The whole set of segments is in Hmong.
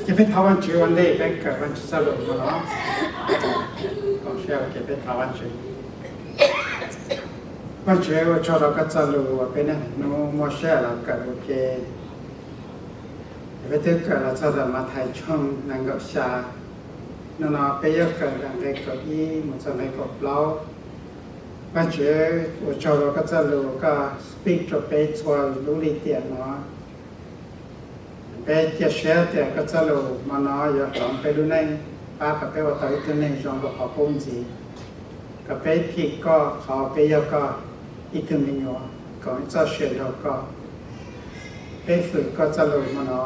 Ces peb thov Vajtswv ua ntej peb kawm Vajtswv txoj lus no los. Peb thov Vajtswv. Vajtswv, ua tsaug rau koj txoj lus uas peb niaj hnub muaj sij hawm los kawm ua ke. Peb twb kawm los txog rau Mathais tshooj nees nkaum xya, hnub no peb yuav kawm rau nqe kaum ib mus txog nqe kaum plaub. Vajtswv, ua tsaug rau koj txoj lus koj speak rau peb txhua lub lim tiam no. Peb cia siab tias koj txoj lus hmo no yuav hloov peb lub neej, pab kom peb ua tau ib tug neeg zoo rau qhov qub ntxiv, kom peb phim koj qhov peb yog koj ib tug me nyuam koom ib txoj sia nrog koj. Peb hwm koj txoj lus hmo no,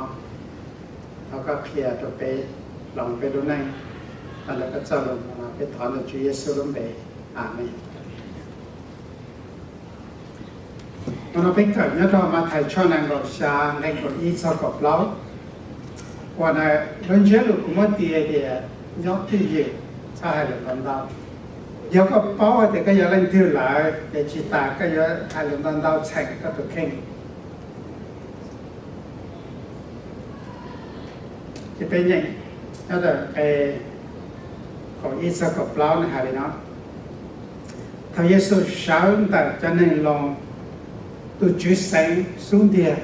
thov koj qhia rau peb, hloov peb lub neej. Los ntawm koj txoj lus hmo no peb thov ntawm Tswv Yexus lub npe, Amees. Hmo no peb kawm nyob rau Mathais tshooj nees nkaum xya nqe kaum ib txog kaum plaub, uas lub ntsiab lus kuv muab tis tias nyob twj ywm, txhob hais lus ntau ntau. Yog koj paub hais tias koj yog leej twg lawm ces tsis tas koj yuav hais lus ntau ntau txheem koj tus kheej. Ces peb nyeem nyob rau nqe kaum ib txog kaum plaub nws hais li no: Thaum Yexus sawv ntawm cov neeg Loos, tus tswv xeev xub ntiag,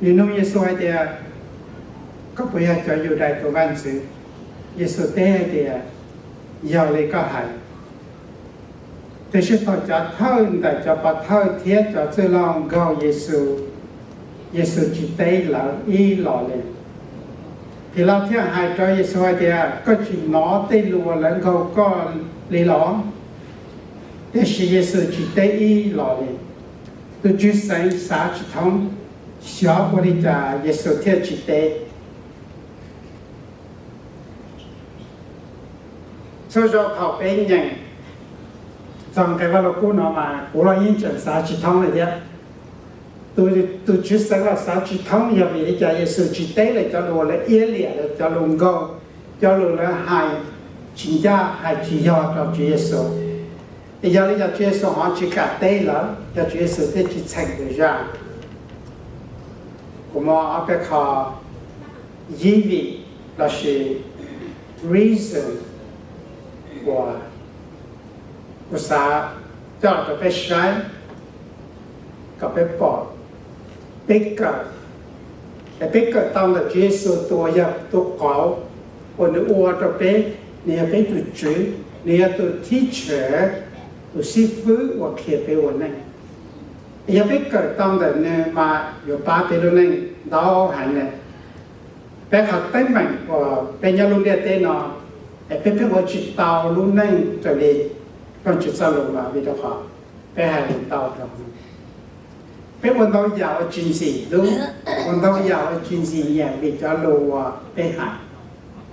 nws nug Yexus hais tias, Koj puas yog cov Yudais tus vaj ntxwv? Yexus teb hais tias, Yog li koj hais. Tiam sis thaum cov thawj ntawm cov pov thawj thiab cov txwj laug nkaug Yexus, Yexus tsis teb lawv ib los li. Philauj thiaj hais rau Yexus hais tias, Koj tsis hnov tej lus uas lawv nkaug koj li los? Tiam sis Yexus tsis teb ib los li. Tus tswv xeev xav tsis thoob, xyov ua li cas Yexus thiaj tsis teb. Txhua zaus thaum peb nyeem txog nqe Vaj Lug Kub no mas kuv los yeej tseem xav tsis thoob li thiab. Tus tswv xeev los xav tsis thoob yog vim li cas Yexus tsis teb lawv cov lus uas lawv iab liam, lawv cov lus nkaug, cov lus lawv hais tsis ncaj hais tsis yog rau Tswv Yexus. Es yog li cas Tswv Yexus ho tsis kam teb lawv, yog Tswv Yexus thiaj tsis txheem lwm zaj? Kuv muaj ob peb qho yib vim lossis reason uas kuv xav coj los rau peb saib, kom peb pom, peb kawm, es peb kawm tau ntawm Tswv Yexus tus uas yog tus qauv uas nws ua rau peb, nws yog peb tus tswv, nws yog tus teacher, tus xib fwb uas qhia peb ua neej. Es yog peb kawm tau ntawm nws mas yuav pab peb lub neej ntau heev li. Peb qhov teeb meem uas peb nyob lub ntiaj teb no, es peb pheej ua tsis tau lub neej raws li Vajtswv txoj lus mas vim rau qhov peb hais lus ntau rau, peb ua ntau yam uas tsis ntxim hlub, ua ntau yam uas tsis ntxim nyiam vim cov lus uas peb hais,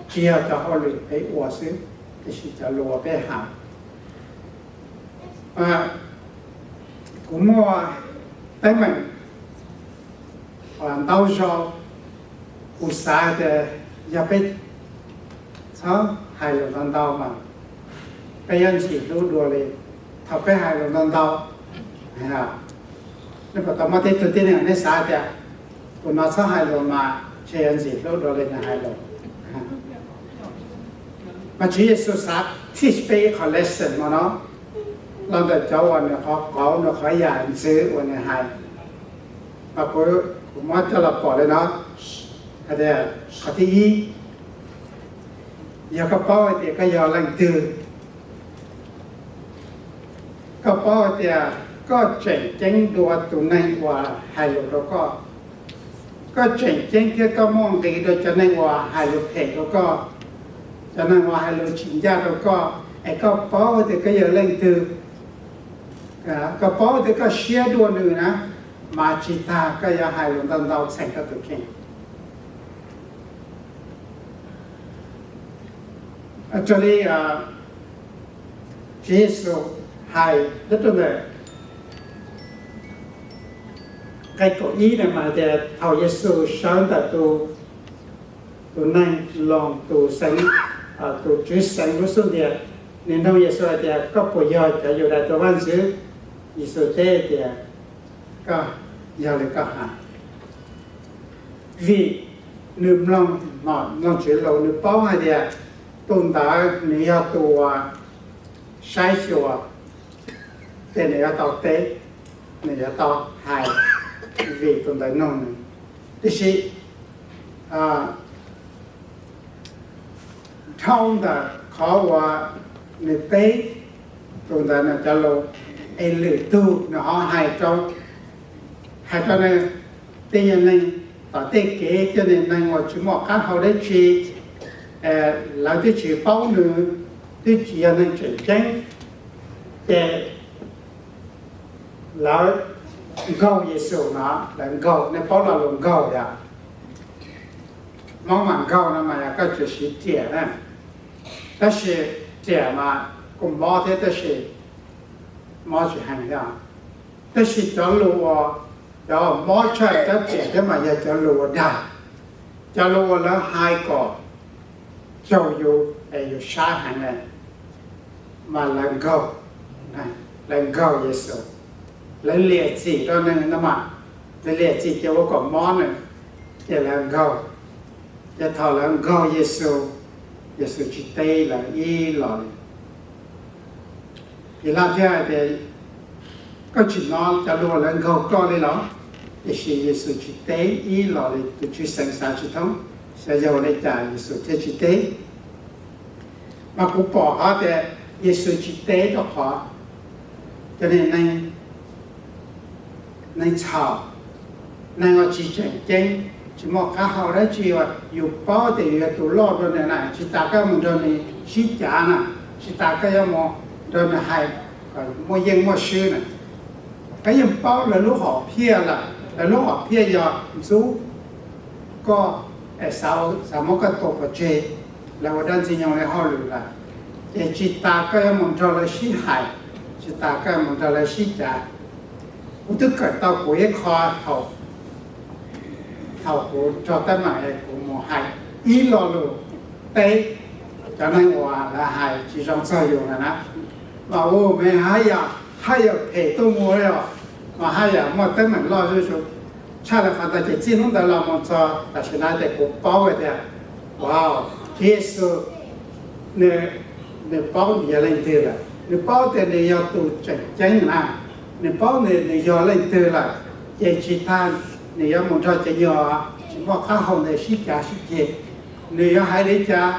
tsis yog cov hauj lwm peb ua xwb, tiam sis cov lus uas peb hais. Kuv muaj teeb meem ntau zaus, kuv xav tias yog peb txhob hais lus ntau ntau mas peb yuav ntxim hlub dua li. Thaum peb hais lus ntau ntau, nej puas tau muaj tej tug tib neeg nej xav tias tus no txhob hais lus mas ntshe yuav ntxim hlub dua li nws hais lus? Mas Tswv Yexus xav teach peb ib qho lesson no no, los ntawm cov uas nws qhov qauv nws qhov yam ntxwv uas nws hais. Mas kuv, kuv muab coj los pom li no, hais tias qhov thib ib, yog koj paub hais tias koj yog leej twg, koj paub hais tias koj tseem ceeb dua tus neeg uas hais lus rau koj, koj tseem ceeb thiab koj muaj nqis dua cov neeg uas hais lus phem rau koj, cov neeg uas hais lus tsis ncaj rau koj, es koj paub tias koj yog leej twg, koj paub tias koj siab dua nws na, mas tsis tas koj yuav hais lus ntau ntau txheem koj tus kheej. Raws li Tswv Yexus hais nyob rau ntawm nqe kaum ib na mas hais tias thaum Yexus sawv ntawm tus neeg Loos tus xeev, tus tswv xeev lub xub ntiag, nws nug Yexus hais tias, Koj puas yog cov Yudais tus vaj ntxwv? Yexus teb tias, Koj yog li koj hais. Vim nws mloog, mloog Tswv lus, nws paub hais tias tus ntawd nws yog tus uas saib xyuas, ces nws yuav tau teb, nws yuav tau hais, vim tus ntawd nug nws. Tiam sis dhau ntawm qhov uas nws teb tus ntawd nws cov lus, es lwm tug nws ho hais rau, hais rau nws tej yog neeg tom tej kev cov niag neeg uas tsis muaj qab hau dab tsi, lawv twb tsis paub nws, twb tsis yog neeg tseem ceeb, ces lawv nkaug Yexus no, lawv nkaug, nej paub lo lus nkaug yom? Hmoob mas nkaug no mas yog koj tsis siv riam na, tab sis riam mas kuj mob thiab tab sis mob tsis heev thiab. Tab sis cov lus uas, cov mob tshaj cov riam thiab mas yog cov lus uas dag, cov lus uas lawv hais kom raug yus es yus sab heev na, mas lawv nkaug, lawv nkaug Yexus, lawv liam txim rau nws no mas, lawv liam txim ces ua kom mob nws, ces lawv nkaug. Ces thaum lawv nkaug Yexus, Yexus tsis teb lawv ib los li. Philaj thiaj hais tias, koj tsis hnov cov lus uas lawv nkaug koj li los? Tiam sis Yexus tsis teb ib los li, tus tswv xeev xav tsis thoob, xyov yog ua li cas Yexus thiaj tsis teb. Mas kuv pom qhov tias Yexus tsis teb rau qhov cov niag neeg, neeg txhaum, neeg uas tsis tseem ceeb, tsis muaj qab hau dab tsi uas yus paub tias yus yog tus loj rau nws na, tsis tas koj mus nrog nws sib cav na, tsis tas koj yuav mus nrog nws hais kom muaj yeej muaj swb na. Koj yeej paub lawv lub hom phiaj lawm, lawv lub hom phiaj yog ntxub koj, es xav muab koj tua pov tseg, lawv ua dab ntxwg nyoog li hauj lwm lawm, ces tsis tas koj yuav mus nrog lawv sib hais, tsis tas koj yuav mus nrog lawv sib cav. Kuv twb kawm tau kuv ib qho thaum, thaum kuv raug teeb meem es kuv mus hais ib lo lus teb cov neeg uas lawv hais tsis zoo txog yus na na, mas ua me haj yam, haj yam phem tuaj mus li os, mas haj yam muaj teeb meem loj zuj zus. Tshaj li qhov ntawd ces txij hnub ntawd los mus txog tam sim no ces kuv paub hais tias, wow, Tswv Yexus nws, nws paub nws yog leej twg lawm, nws paub tias nws yog tus tseem ceeb na, nws paub nws, nws yog leej twg lawm, ces tsis tas nws yuav mus nrog cov nyuag tsis muaj qab hau ntawd sib cav sib ceg. Nws yuav hais li cas,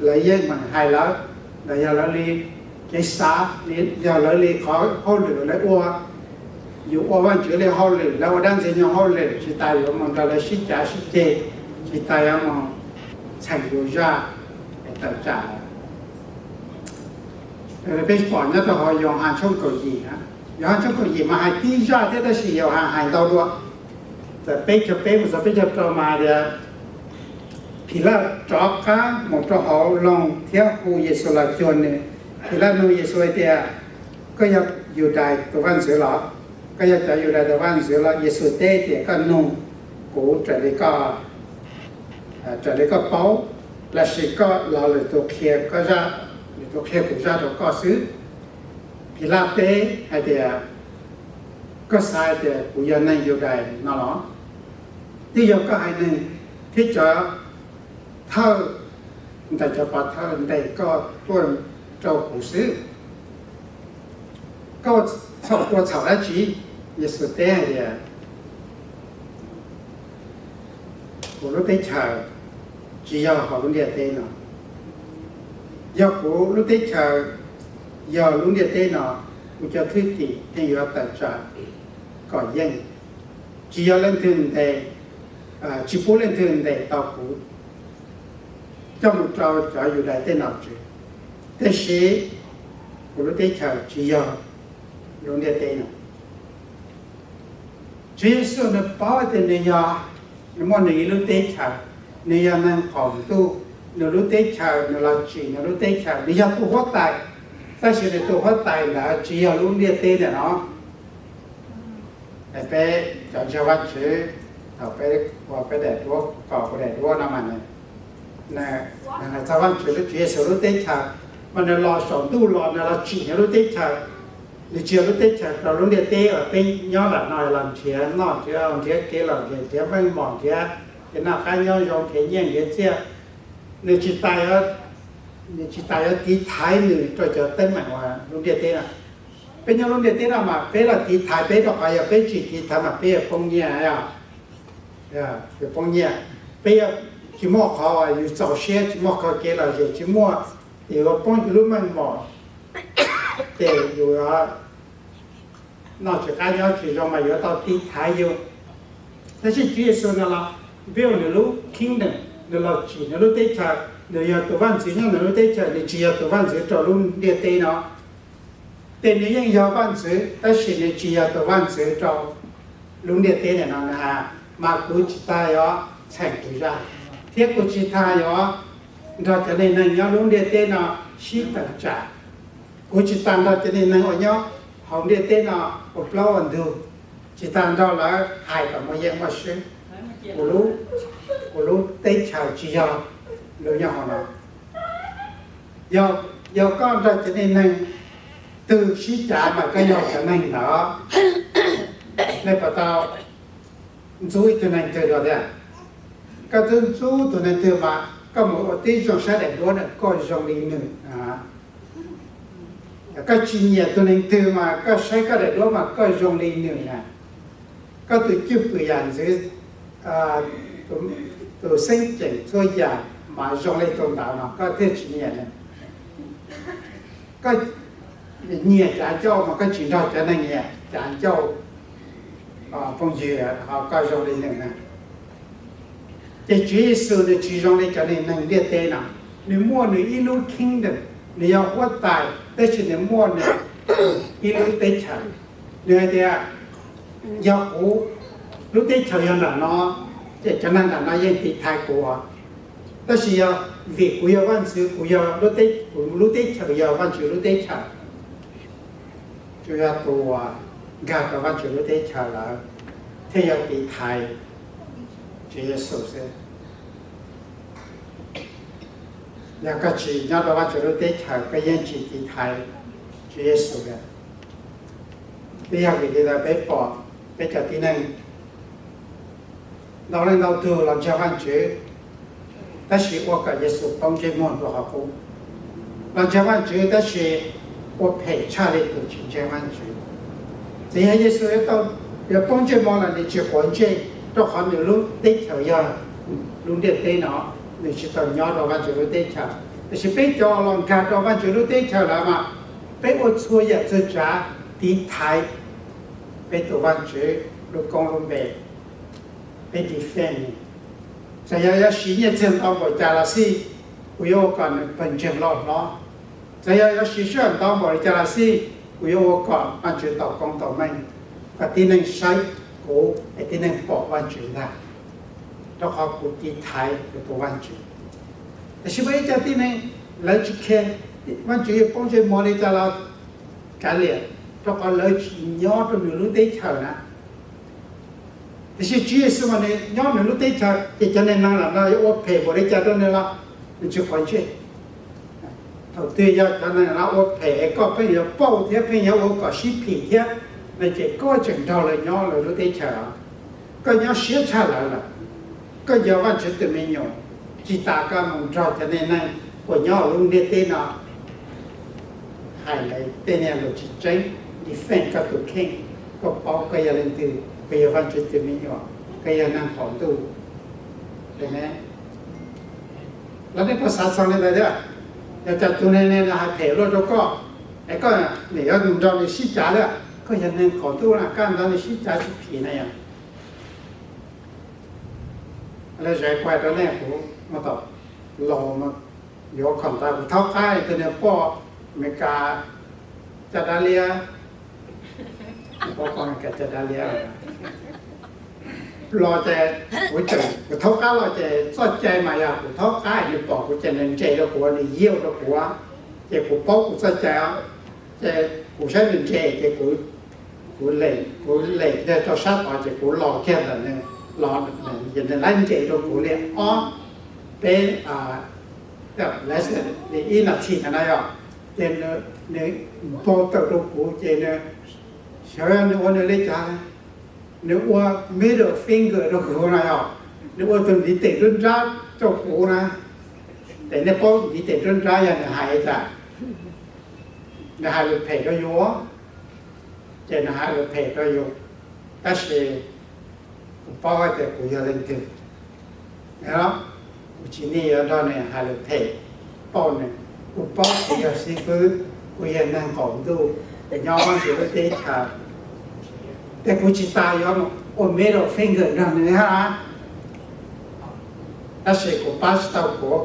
lawv yeej meem hais lawv, los yog lawv li kev xav, yog lawv li qhov hauj lwm lawv ua. Yus ua Vajtswv li hauj lwm, lawv ua dab ntxwg nyoog hauj lwm, tsis tas yuav mus nrog lawv sib cav sib ceg, tsis tas yuav mus txheem yus zaj es tawm tsam lawm. Peb pom nyob rau hauv Yauhas tshooj kaum yim na, Yauhas tshooj kaum yim mas hais tib zaj thiab tab sis Yauhas hais ntau dua. Txawm peb caug peb mus txog peb caug rau mas tias, Philaj rov qab mus rau hauv loog thiab hu Yexus los cuag nws. Philaj nug Yexus hais tias, koj yog Yudais tus vaj ntxwv los? Koj yog cov Yudais tus vaj ntxwv los? Yexus teb tias, koj nug kuv raws li koj, raws li koj paub, lossis koj los lwm tus qhia koj zaj, lwm tus qhia kuv zaj rau koj xwb? Philaj teb hais tias, koj xav hais tias kuv yog neeg Yudais no los? Twb yog koj haiv neeg thiab cov thawj ntawm cov pov thawj ntes koj tuaj rau kuv xwb. Koj ua txhaum dab tsi? Yexus teb hais tias, kuv lub teb chaws tsis yog hauv lub ntiaj teb no. Yog kuv lub teb chaws yog lub ntiaj teb no, kuv cov thwj tim yeej yuav tawm tsam kom yeej. Tsis yog leej twg ntes, tsis pub leej twg ntes tau kuv coj mus rau cov Yudais tej nom tswv. Tiam sis kuv lub teb chaws tsis yog lub ntiaj teb no. Tswv Yexus nws paub tias nws yog, nws muaj nws ib lub teb chaws, nws yog neeg qaum ntuj, nws lub teb chaws, nws los tsim nws lub teb chaws, nws yog tus huab tais, tab sis nws tus huab tais ntawd tsis yog lub ntiaj teb ntawm no. Peb cov ntseeg Vajtswv, thaum peb ua peb daim duab, kom ua daim duab no mas, nws hais txog Vajtswv lub, Tswv Yexus lub teb chaws, mas nws los saum ntuj los nws los tsim nws lub teb chaws. Nws tsis yog lub teb chaws rau lub ntiaj teb uas peb nyob lawm no los nrhiav noj nrhiav haus, nrhiav kev lom zem, nrhiav meej mom, nrhiav noj qab nyob zoo, nrhiav nyiaj nrhiav txiaj, nws tsis tas, nws tsis tas yuav tiv thaiv nws rau cov teeb meem uas lub ntiaj teb no. Peb nyob lub ntiaj teb no mas peb los tiv thaiv peb, rau qhov yog peb tsis tiv thaiv mas peb yuav poob nyiaj, yuav poob nyiaj. Peb tsis muaj qhov yus txaus siab, tsis muaj qhov kev lom zem, tsis muaj tis yuav poob yus lub meej mom, ces yus noj tsis qab nyob tsis zoo mas yuav tau tiv thaiv yus. Tab sis Tswv Yexus no los build nws lub kingdom, nws los tsim nws lub teb chaws, nws yog tus vaj ntxwv nyob nws lub teb chaws, nws tsis yog tus vaj ntxwv rau lub ntiaj teb no. Ces nws yeej yog vaj ntxwv tab sis nws tsis yog tus vaj ntxwv rau lub ntiaj teb no na. Mas kuv tsis tas yuav txheem kuv zaj, thiab kuv tsis tas yuav nrog cov neeg nyob lub ntiaj teb no sib tawm tsam. Kuv tsis tas nrog cov neeg uas nyob hauv ntiaj teb no ua plaub ua ntug, tsis tas nrog lawv hais kom muaj yeej muaj swb. Kuv lub teb chaws tsis yog lub nyob hauv no. Yog koj nrog cov neeg twg sib cav mas koj yog cov neeg ntawd. Nej puas tau ntxub ib tug neeg twg dua tiag? Koj twb ntxub tus neeg twg mas koj mus ua tib zoo saib daim duab na, koj zoo li nws. Koj tsis nyiam tus neeg twg mas koj saib koj daim duab mas koj zoo li nws na. Koj tus cwj pwm yam ntxwv, tus xeeb ceem txhua yam mas zoo li tus ntawd no koj thiaj tsis nyiam nws. Koj nyiam cav ncauj mas koj tsis nrog cov neeg nyiam cav ncauj phooj ywg, ho koj zoo li nws na. Ces Tswv Yexus nws tsis zoo li cov neeg ntiaj teb no, nws muaj nws ib lub kingdom, nws yog huab tais tab sis nws muaj nws ib lub teb chaws. Nws hais tias, yog kuv lub teb chaws yog nram no, ces cov neeg nram no yeej tiv thaiv kuv. Tab sis yog vim kuv yog vaj ntxwv, kuv yog, kuv lub teb chaws yog Vajtswv lub teb chaws, tsuas yog tus uas nkag rau Vajtswv lub teb chaws lawm thiaj yog tiv thaiv Tswv Yexus xwb. Yog koj tsis nyob rau Vajtswv lub teb chaws koj yeej tsis tiv thaiv Tswv Yexus li. Twb yog vim li ntawd peb pom peb cov tib neeg ntau leej ntau tug los ntseeg Vajtswv, tab sis ua kom Yexus poob ntsej muag rau qhov qub. Los ntseeg Vajtswv tab sis ua phem tshaj li tus tsis ntseeg Vajtswv. Txawm yog Yexus yuav poob ntsej muag los nws tsis quav ntsej, rau qhov nws lub teb chaws yog lub ntiaj teb no, nws tsis tau nyob rau Vajtswv lub teb chaws. Tiam sis peb cov los nkag rau Vajtswv lub teb chaws lawm mas peb ua txhua yam txhua tsav tiv thaiv peb tus Vajtswv lub koob lub npe, peb defend. Txawm yog yuav siv nyiaj txiag ntau npaum cas los xij, kuv yuav ua kom nws pawg ntseeg loj hlob. Txawm yog yuav siv sij hawm ntau npaum li cas los xij, kuv yuav ua kom Vajtswv tau koob tau meej, kom tib neeg saib kuv es tib neeg pom Vajtswv ntag, rau qhov kuv tiv thaiv kuv tus Vajtswv. Tiam sis muaj ib co tib neeg lawv tsis care, Vajtswv yuav poob ntsej muag li cas los kav liam, rau qhov lawv tsis nyob rau nws lub teb chaws na. Tiam sis Tswv Yexus mas nws nyob nws lub teb chaws, ces cov neeg no los no yuav ua phem npaum li cas rau nws los nws tsis quav ntsej. Thaum twg yog cov neeg no ua phem es koj pheej yuav pauj thiab pheej yuav ua kom sib phim thiab no ces koj tseem nrog lawv nyob lawv lub teb chaws os. Koj nyob siab tshaj lawv lawm. Koj yog Vajtswv tus me nyuam, tsis tas koj mus nrog cov neeg uas nyob lub ntiaj teb no hais lawv tej niag lus tsis tseeb, defend koj tus kheej. Koj paub koj yog leej twg, koj yog Vajtswv tus me nyuam, koj yog neeg qaum ntuj. Los nej puas xav txog li ntawd thiab? Yog cas tus neeg no hais phem luaj rau koj, es koj nim yuav mus nrog nws sib cav thiab? Koj yog neeg qaum ntuj na, koj nrog nws sib cav tsis phim na yom. Lawv zais kuv hais rau nej, kuv mus tom laus yuav kho ntawv, kuv thaub qab tus niag poj Amelikas caj dab liab, poj Amelikas caj dab liab los ces kuv, kuv thaub qab los ces txoj cai mas yog kuv thaub qab nws pom kuv ces nws ntses rau kuv, nws yield rau kuv, ces kuv paub kuv txoj cai os. Ces kuv saib nws ntses ces kuv, kuv lem, kuv lem kiag rau sab tod ces kuv los kiag ntawm nws, los ces nws laib ntses rau kuv li ob peb, less than ib nas this ntawd na yom. Ces nws npau taws rau kuv ces nws, xyov nws ua nws li cas, nws ua middle finger rau kuv no yom. Nws ua tus ntiv tes nruab nrab rau kuv na. Ces nej paub ntiv tes nruab nrab yog nws hais li cas? Nws hais lus phem rau yus, ces nws hais lus phem rau yus, tab sis kuv paub hais tias kuv yog leej twg. Kuv tsis nim yuav nrog nws hais lus phem pauj nws. Kuv paub kuv yog xib fwb, kuv yog neeg qaum ntuj, kuv nyob Vajtswv lub teb chaws, ces kuv tsis tas yuav ua middle finger nrog nws hab. Tab sis kuv pab tsis tau kuv,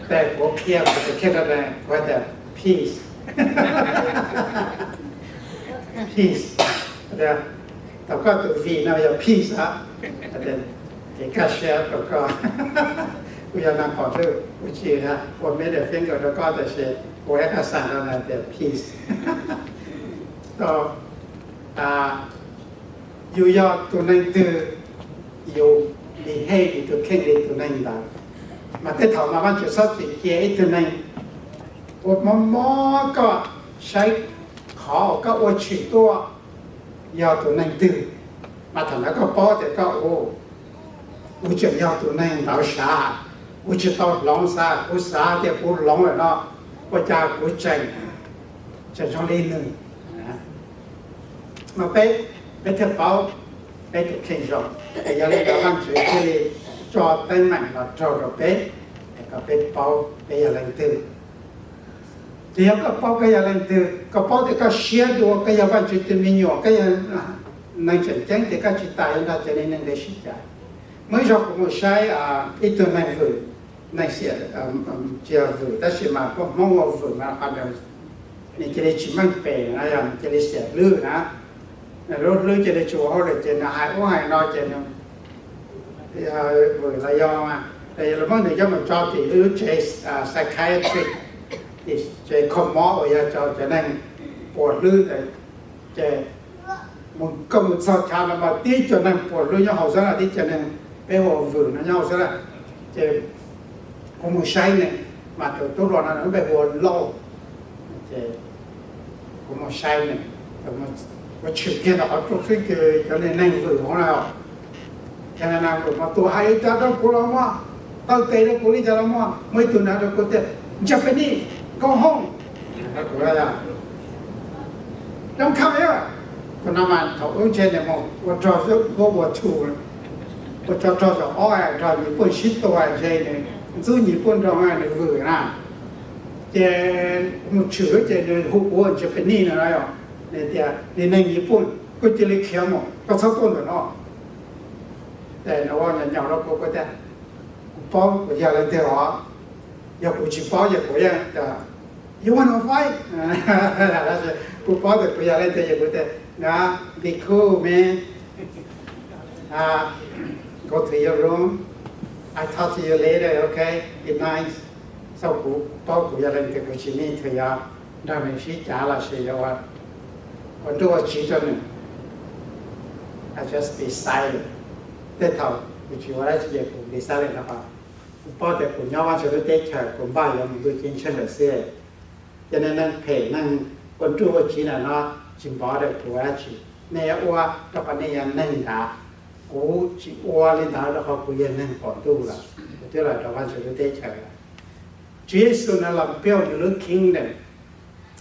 ces kuv qhia kuv tus kheej rau nws, kuv hais tias peace, peace. Thaum koj tus vim no yog peace a, ces kaj siab rau koj. Kuv yog neeg qaum ntuj, kuv tsis ua middle finger rau koj, tab sis kuv ua ib qho xav rau nws tias peace. Yus yog tus neeg twg, yus behave yus tus kheej li tus neeg ntawd. Mas tej thaum mas Vajtswv txhob txwm cia ib tug neeg ua mob mob koj, saib qhov uas koj ua tshwm tuaj yog tus neeg twg, mas thaum ntawd koj paub tias koj ua, kuv tseem yog tus neeg ntawd sav, kuv tsis tau hloov xav, kuv xav tias kuv hloov lawm no, ua cas kuv tseem, tseem zoo li nws. Mas peb, peb thiaj paub peb tus kheej zoo. Es yog li ntawd Vajtswv thiaj li tso teeb meem los raug rau peb, es kom peb paub peb yog leej twg. Ces yog koj paub koj yog leej twg, koj paub tias koj siab dua koj yog Vajtswv tus me nyuam, koj yog neeg tseem ceeb, ces koj tsis tas yuav nrog cov neeg ntawd sib cav. Muaj ib zaug kuv mus saib ib tug neeg vwm, neeg xiam, tsis yog vwm tab sis mas peb Hmoob ua vwm mas qhov ntawd nws cia li tsis meej pem na, yog nws cia li xiam hlwb na, nws lub hlwb cia li tsis ua hauj lwm ces nws hais ub hais no ces nws vwm los yog mas, ces lawv muab nws coj mus tso tim lub tsev psychiatric, tsev kho mob uas yog cov, cov neeg puas hlwb ntawd. Ces mus, koj mus txog chav no mas tib co neeg puas hlwb nyob hauv xwb na, tib co neeg peb hu ua vwm no nyob hauv xwb na. Ces kuv mus saib nws, mas tus tub hluas no nws lub npe hu ua Lauj. Ces kuv mus saib nws, kuv tshwm kiag ntawm qhov rooj xwb ces cov neeg vwm hauv na, cov neeg vwm mas tus hais li cas rau kuv los muaj, taw tes rau kuv li cas los muaj, muaj ib tug hais rau kuv tias Japanese, go home. Kuv, don't come here. Tus no mas thaum ub ntshe nws mus ua rog, ua, ua tshum, ua tso rog zaum ob nrog Nyij Pooj sib tua ntshe nws ntxub Nyij Pooj nrog nws vwm na. Ces kuv mus tshwm ces nws hu kuv ua Japanese no na, nws tias nws neeg Nyij Pooj, koj cia li khiav mus, koj txhob tuaj ntawm no. Ces nws ua nyaum nyaum rau kuv, kuv tias kuv paub kuv yog leej twg os, yog kuv tsis paub ces kuv yeej, you wanna fight? Kuv paub tias kuv yog leej twg ces kuv tias, nah, be cool, man. Go to your room. I talk to you later, okay? Be nice. So kuv paub kuv yog leej twg, kuv tsis need to yuav nrog nws sib cav los sis yuav ua nruj ua tsiv rau nws. I just be silent. Tej thaum kuv tsis ua dab tsi ces kuv be silent no, kuv paub tias kuv nyob Vajtswv lub teb chaws kuv npaj yuav mus ntuj ceeb tsheej lawm xwb. Ces nej neeg phem neeg ua nruj ua tsiv ntawm no tsis npov rau kuv ua dab tsi. Nej yuav ua rau qhov nej yog neeg nrad, kuv tsis ua li ntawd rau qhov kuv yog neeg qaum ntuj lawm, kuv twb los rau Vajtswv lub teb chaws lawm. Tswv Yexus nws los build nws lub kingdom,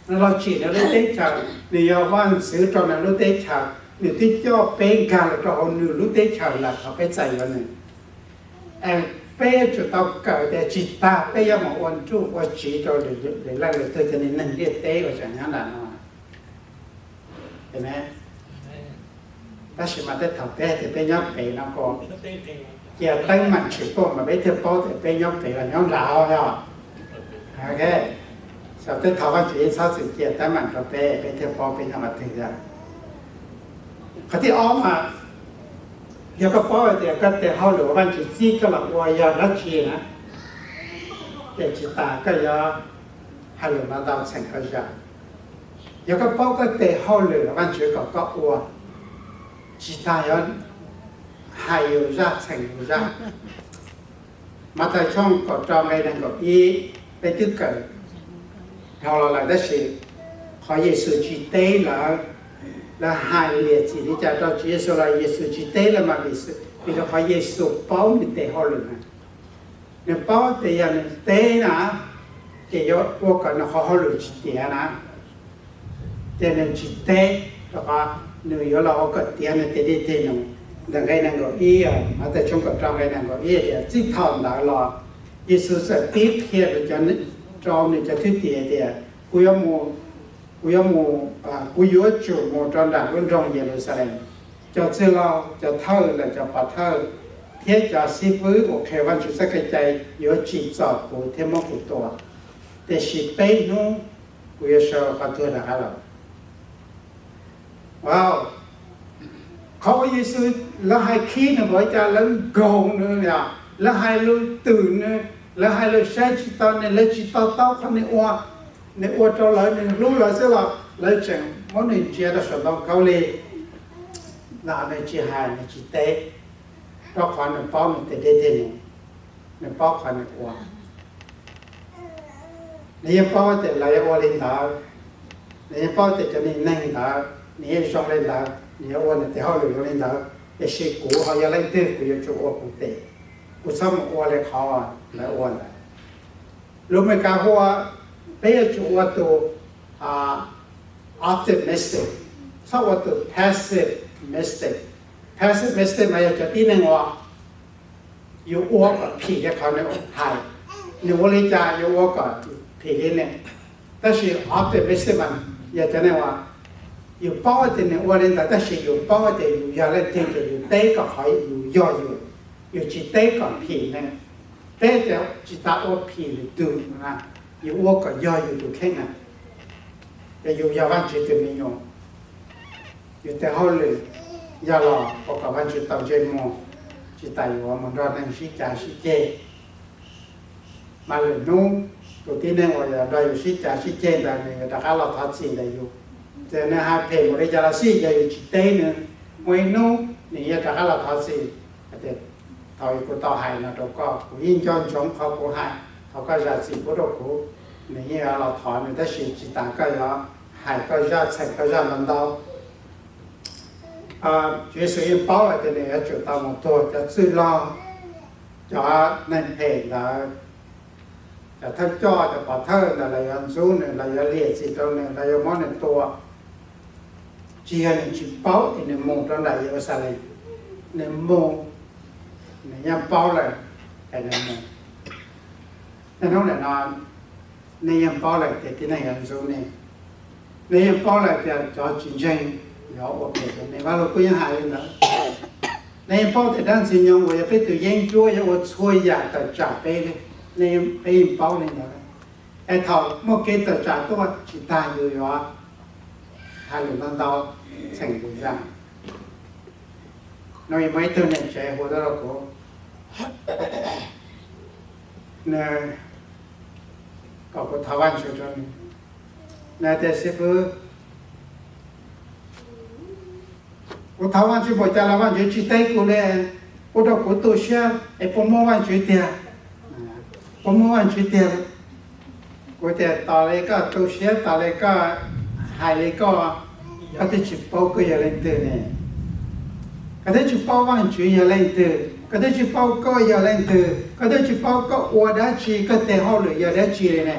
nws los tsim nws lub teb chaws, nws yog vaj ntxwv rau nws lub teb chaws, nws twb coj peb nkag los rau hauv nws lub teb chaws lawm thaum peb txais yuav nws. Peb yuav tsum tau kawm tias tsis tas peb yuav mus ua nruj ua tsiv rau lwm leej lwm tug cov neeg ntiaj teb uas tseem nyob ntawm no. Tab sis mas tej thaum peb hais tias peb nyob pem no ko, cia teeb meem tshwm tuaj mas peb thiaj paub tias peb nyob pem los nyob nrad os. Tej thaum Vajtswv yeej txhob txwm cia teeb meem rau peb, peb thiaj paub peb nyob qhov twg. Qhov thib ob mas, yog koj paub hais tias koj tes hauj lwm uas Vajtswv txib koj los ua yog dab tsi na, ces tsis tas koj yuav hais lus no ntau txheem koj zaj. Yog koj paub koj tes hauj lwm uas Vajtswv kom koj ua, tsis tas yuav hais yus zaj txheem yus zaj. Mathais tshooj kaum rau nqe nees nkaum ib, peb twb kawm dhau los lawm tab sis qhov Yexus tsis teb lawv, lawv hais liam txim li cas rau Tswv Yexus los Yexus tsis teb lawv mas vim Vim rau qhov Yexus paub nws tes hauj lwm na. Nws paub tias yog nws teb na, ces yuav ua kom nws qhov hauj lwm tsis tiav na. Ces nws tsis teb, rau qhov nws yuav los ua kom tiav nws tes dej tes num. Ntawm nqe nees nkaum ib, Mathais tshooj kaum rau nqe nees nkaum ib tias, txij thaum ntawd los Yexus txawm pib qhia rau nws cov thwj tim tias, kuv yuav mus, kuv yuav mus, kuv yuav tsum mus rau nram lub nroog Yeluxalees. Cov txwj laug, cov thawj ntawm cov pov thawj, thiab cov xib fwb uas qhia Vajtswv txoj kev cai yuav tsim txom kuv thiab muab kuv tua, tiam sis peb hnub kuv yuav sawv qhov tuag rov qab los. Wow, qhov uas Yexus, lawv hais khib nws npaum li cas, lawv nkaug nws, lawv hais lus twm nws, lawv hais lus saib tsis taus nws, lawv tsis to taub qhov nws ua, nws ua rau lawv, nws hlub lawv xwb los lawv tseem muab nws ntsia rau saum ntoo khaub lig. Los nws tsis hais, nws tsis teb, rau qhov nws paub nws tes dej tes num, nws paub qhov nws ua. Nws yeej paub tias lawv yuav ua li ntawd, nws yeej paub tias cov neeg ntawd nws yeej zoo li ntawd, nws yuav ua nws tes hauj lwm zoo li ntawd, tiam sis kuv ho yog leej twg kuv yuav tsum ua kuv tes, kuv txhob mus ua li qhov lawv ua ntawd. Lus Meskas hu ua, peb yuav tsum ua tus optimistic, txhob ua tus pessimistic. Pessimistic mas yog cov tib neeg uas yus ua kom phim li qhov nws hais, nws ua li cas yus ua kom phim li nws. Tab sis optimistic mas yog cov neeg uas yus paub tias nws ua li ntawd tab sis yus paub tias yus yog leej twg ces yus teb kom qhov yus yog yus, yus tsis teb kom phim nws. Peb tias tsis tas ua phim lwm tus, yus ua kom yog yus tus kheej na. Ces yus yog Vajtswv tus me nyuam, yus tes hauj lwm yog los ua kom Vajtswv tau ntsej muag, tsis tas yuav mus nrog neeg sib cav sib ceg. Mas lwm hnub tus tib neeg uas yuav nrog yus sib cav sib ceg ntawd nws yuav rov qab los thov txim ntawm yus. Ces nws hais phem mus li cas los xij, yog yus tsis teb nws, muaj ib hnub nws yuav rov qab los thov txim. Thaum kuv tau hais no rau koj, kuv yeej nco ntsoov qhov kuv hais, thov koj zam txim pub rau kuv. Nws yeej yuav los thov nws, tab sis tsis tas koj yuav hais koj zaj, txheem koj zaj ntau ntau. Tswv Yexus yeej paub lawm tias nws yuav tsum tau mus tuag, cov txwj laug, cov neeg phem ntawd, cov thawj coj, cov pov thawj ntawd lawv yuav ntxub nws, lawv yuav liam txim rau nws, lawv yuav muab nws tua. Tsis yog nws tsis paub es nws mus rau nram Yeluxalees, nws mus, nws yeej paub lawm es nws mus. Niaj hnub nim no nej yeej paub lawm tias tib neeg yuav ntxub nej, nej yeej paub lawm tias cov tsis ntseeg yuav ua phem rau nej. Vaj Lug Kub yeej hais li ntawd. Nej yeej paub tias dab Ntxwg Nyoog uas yog peb tus yeeb ncuab yuav ua txhua yam tawm tsam peb, peb yeej paub li ntawd. Es thaum muaj kev tawm tsam tuaj tsis tas yus yuav hais lus ntau ntau txheem yus zaj. Hnub ib muaj ib tug niam tsev hu tuaj rau kuv, nws kom kuv thov Vajtswv rau nws. Nws tias, xib fwb, kuv thov Vajtswv npaum cas los Vajtswv tsis teb kuv li, ua rau kuv tu siab es puas muaj Vajtswv tiag? Puas muaj Vajtswv tiag? Kuv tias, tos li koj tu siab, tos li koj hais li koj, koj twb tsis paub koj yog leej twg ne. Koj twb tsis paub Vajtswv yog leej twg, koj twb tsis paub koj yog leej twg, koj twb tsis paub koj ua dab tsi, koj tes hauj lwm yog dab tsi li ne.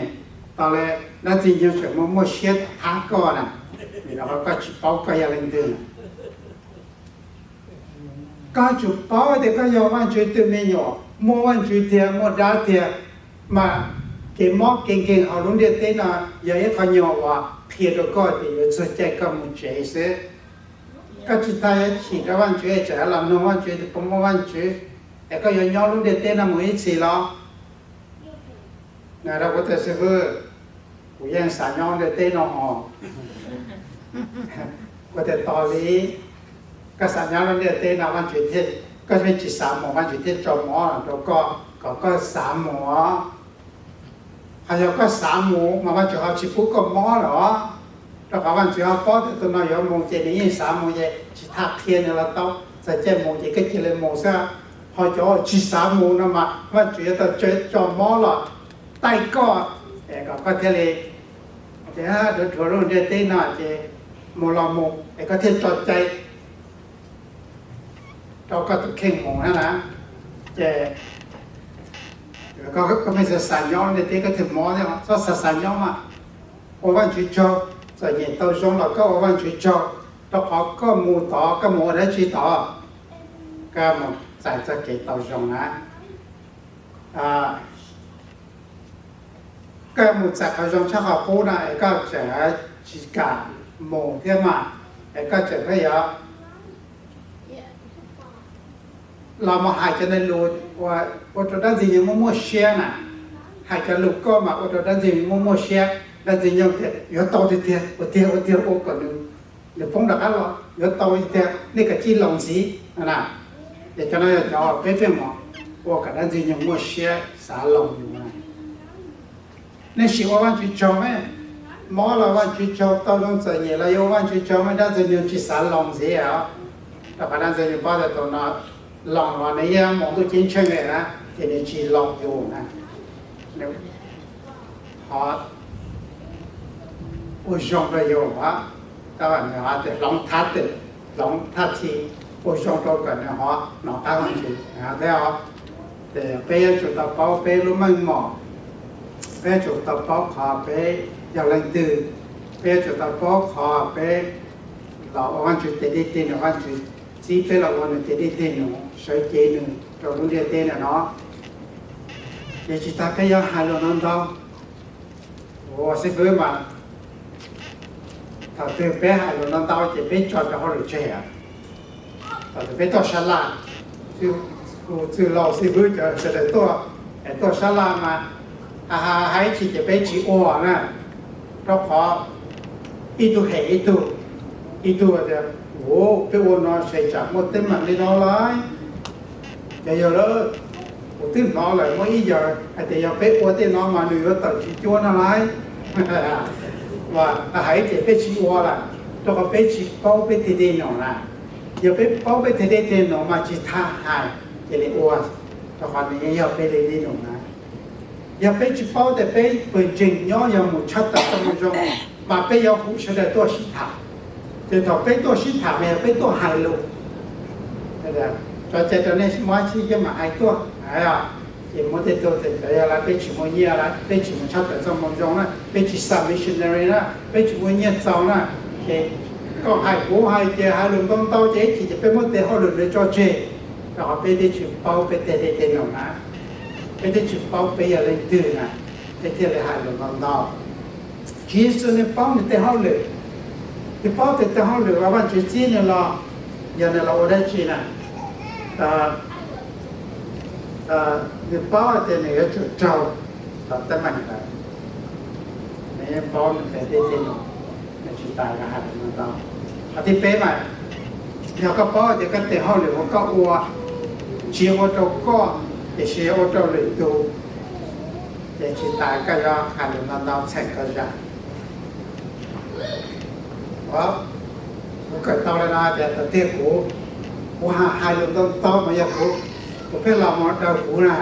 Tos li dab Ntxwg Nyoog tseem muaj muaj siab thab koj na, vim rau qhov koj tsis paub koj yog leej twg na. Koj tsum paub tias koj yog Vajtswv tus me nyuam, muaj Vajtswv tiag, muaj dab tiag, mas kev mob kev nkeeg hauv lub ntiaj teb no yog ib qho nyuag uas qhia rau koj tias yuav txog caij koj mus tsev xwb. Koj tsis tas yuav chim rau Vajtswv es tseem los nug Vajtswv tias puas muaj Vajtswv, es koj yuav nyob lub ntiaj teb no mus ib txhis los? Nws rau kuv tias, xib fwb, kuv yeej xav nyob lub ntiaj teb no hos. Kuv tias, tos li, koj xav nyob lub ntiaj teb no Vajtswv thiaj, koj yeej tsis xav mus Vajtswv thiaj tso mob rau koj kom koj xav mus os. Ho yog koj xav mus mas Vajtswv ho tsis pub koj mob lawm os. Rau qhov Vajtswv ho paub tias tus no yuav mus ces nws yeej xav mus ces tsis tas qhia nws los tau, txog caij mus ces koj cia li mus xwb. Ho cov uas tsis xav mus no mas Vajtswv yuav tau tso mob los taij koj, es kom koj thiaj li, ces dhuav dhuav lub ntiaj teb no ces mus los mus es koj thiaj tso cai. rau koj tus kheej mus na na. Ces koj, koj pheej xav xav nyob nej teb koj twg mob thiab, txhob xav xav nyob mas ua Vajtswv tsaug, txom nyem tau zoo los koj ua Vajtswv tsaug, rau qhov koj mus tod koj mus ua dab tsi tod? Koj mus txais txoj kev tau zoo na. Koj mus txais qhov zoo tshaj qhov qub no es koj tseem tsis kam mus thiab mas, es koj tseem pheej yuav los mus hais cov lus ua rau dab ntxwg nyoog muaj muaj siab na. Hais cov lus koj mas ua rau dab ntxwg nyoog muaj muaj siab, dab ntxwg nyoog tias yuav tau tiag tiag, ua tiag ua tiag ua kom nws poob rov qab los, yuav tau tiag tiag, nej kav tsij los ntxiv na. Ces cov no yog cov peb pheej mus ua kom dab ntxwg nyoog muaj siab xav los mus na. Nej sim ua Vajtswv tsaug me, mob los Vajtswv tsaug, tau zoo txom nyem los yuav ua Vajtswv tsaug me, dab ntxwg nyoog tsis xav los ntxiv os. Rau qhov dab ntxwg nyoog paub tias tus no los los nws yeej mus ntuj ceeb tsheej li na, ces nws tsis los yus na. Nws ho ua zoo rau yus, nws ho tias hloov thab twm, hloov thaj thi, ua zoo rau kom nws ho hnov qab Vajtswv thiab os. Ces peb yuav tsum tau paub peb lub meej mom, peb yuav tsum tau paub qhov peb yog leej twg, peb yuav tsum tau paub qhov peb los ua Vajtswv tes dej tes num, Vajtswv txib peb los ua nws tes dej tes num, sawv cev nws rau lub ntiaj teb ntawm no. Ces tsis tas peb yuav hais lus ntau ntau. Ua xib fwb mas thaum twg peb hais lus ntau ntau ces peb tso cov hauj lwm tseg. Thaum twg peb tuaj sab laj, tus txwj laug xib fwb cov sawv daws tuaj, es tuaj sab laj mas hais hais ib chim ces peb tsis ua na, rau qhov ib tug hem ib tug, ib tug tias, Ua, peb ua no ces tsam muaj teeb meem li no lauj. Yog yog lawm, kuv twb hnov lawm muaj ib yawg hais tias yog peb ua tej no mas nws yuav tawm tsis cuab no lauj. Hais ces peb tsis ua lawm, rau qhov peb tsis paub peb tes dej num na. Yog peb paub peb tes dej tes num mas tsis tas hais cia li ua, rau qhov nws yeej yog peb tes dej num na. Yog peb tsis paub tias peb pawg ntseeg nyob yog mus tshaj tawm txoj moo zoo, mas peb yuav hu sawv daws tuaj sib tham. Ces thaum peb tuaj sib tham mas yog peb tuaj hais lus, cov cai rau nej mob sib ceb mam hais tuaj. Ces muaj tej tug tias cov yog lawm peb tsis muaj nyiaj lawm, peb tsis mus tshaj tawm txoj moo zoo na, peb tsis xa missionary na, peb tsis muaj nyiaj txaus na. Ces koj hais kuv hais ces hais lus ntau ntau ces ib chim ces peb muab tes hauj lwm ntawd tso tseg, rau qhov peb twb tsis paub peb tes dej tes num na. Peb twb tsis paub peb yog leej twg na, peb thiaj li hais lus ntau ntau. Tswv Yexus nws paub nws tej hauj lwm, nws paub tias tej hauj lwm uas Vajtswv txib nws los, yog nws los ua dab tsi na. Nws paub tias nws yuav tsum raug cov teeb meem ntawd, nws yeej paub nws tes dej tes num, nws tsis tas yuav hais lus ntau ntau. Qhov thib peb mas, yog koj paub tias koj tes hauj lwm uas koj ua tsis yog ua rau koj, tiam sis yog ua rau lwm tus, ces tsis tas koj yuav hais lus ntau ntau txheem koj zaj. Kuv kawm tau li no tias thaum twg kuv, kuv hais lus ntau ntau mas yog kuv, kuv pheej los mus daws kuv na,